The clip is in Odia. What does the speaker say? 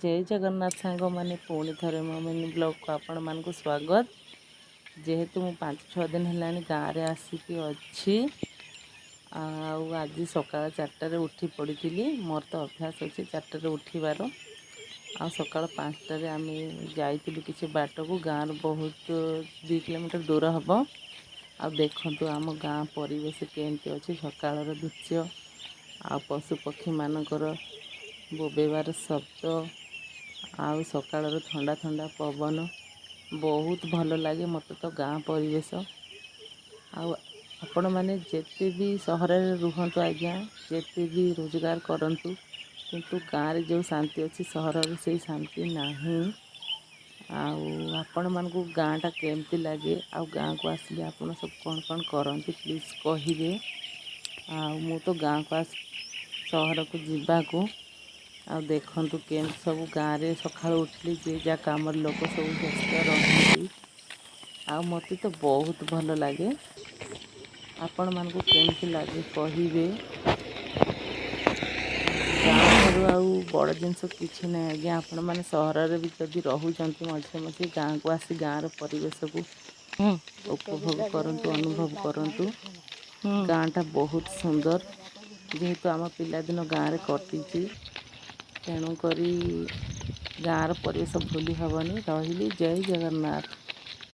ଜୟ ଜଗନ୍ନାଥ ସାଙ୍ଗମାନେ, ପୁଣି ଥରେ ମୋ ମିନି ବ୍ଲଗ୍କୁ ଆପଣମାନଙ୍କୁ ସ୍ୱାଗତ। ଯେହେତୁ ମୁଁ 5-6 ଦିନ ହେଲାଣି ଗାଁରେ ଆସିକି ଅଛି ଆଉ ଆଜି ସକାଳ 4ଟାରେ ଉଠି ପଡ଼ିଥିଲି। ମୋର ତ ଅଭ୍ୟାସ ଅଛି 4ଟାରେ ଉଠିବାର। ଆଉ ସକାଳ 5ଟାରେ ଆମେ ଯାଇଥିଲୁ କିଛି ବାଟକୁ, ଗାଁରୁ ବହୁତ 2 କିଲୋମିଟର ଦୂର ହେବ। ଆଉ ଦେଖନ୍ତୁ ଆମ ଗାଁ ପରିବେଶ କେମିତି ଅଛି, ସକାଳର ଦୃଶ୍ୟ ଆଉ ପଶୁ ପକ୍ଷୀମାନଙ୍କର ବୋବେଇବାର ଶବ୍ଦ ଆଉ ସକାଳର ଥଣ୍ଡା ଥଣ୍ଡା ପବନ ବହୁତ ଭଲ ଲାଗେ ମୋତେ ତ ଗାଁ ପରିବେଶ। ଆଉ ଆପଣମାନେ ଯେତେ ବି ସହରରେ ରୁହନ୍ତୁ ଆଜ୍ଞା, ଯେତେ ବି ରୋଜଗାର କରନ୍ତୁ, କିନ୍ତୁ ଗାଁରେ ଯେଉଁ ଶାନ୍ତି ଅଛି, ସହରରେ ସେଇ ଶାନ୍ତି ନାହିଁ। ଆଉ ଆପଣମାନଙ୍କୁ ଗାଁଟା କେମିତି ଲାଗେ ଆଉ ଗାଁକୁ ଆସିଲେ ଆପଣ ସବୁ କ'ଣ କ'ଣ କରନ୍ତି, ପ୍ଲିଜ୍ କହିବେ। ଆଉ ମୁଁ ତ ଗାଁକୁ ଆସି ସହରକୁ ଯିବାକୁ। ଆଉ ଦେଖନ୍ତୁ କେମିତି ସବୁ ଗାଁରେ ସକାଳୁ ଉଠିଲେ ଯିଏ ଯାହା କାମରେ ଲୋକ ସବୁ ବ୍ୟସ୍ତ ରହନ୍ତି। ଆଉ ମୋତେ ତ ବହୁତ ଭଲ ଲାଗେ। ଆପଣମାନଙ୍କୁ କେମିତି ଲାଗେ କହିବେ। ଗାଁ ଠାରୁ ଆଉ ବଡ଼ ଜିନିଷ କିଛି ନାହିଁ ଆଜ୍ଞା। ଆପଣମାନେ ସହରରେ ବି ଯଦି ରହୁଛନ୍ତି, ମଝିରେ ମଝିରେ ଗାଁକୁ ଆସି ଗାଁର ପରିବେଶକୁ ଉପଭୋଗ କରନ୍ତୁ, ଅନୁଭବ କରନ୍ତୁ। ଗାଁଟା ବହୁତ ସୁନ୍ଦର। ଯେହେତୁ ଆମ ପିଲାଦିନ ଗାଁରେ କଟିଛି, ତେଣୁକରି ଗାଁର ପରିବେଶ ଭୁଲି ହେବନି। ରହିଲି, ଜୟ ଜଗନ୍ନାଥ।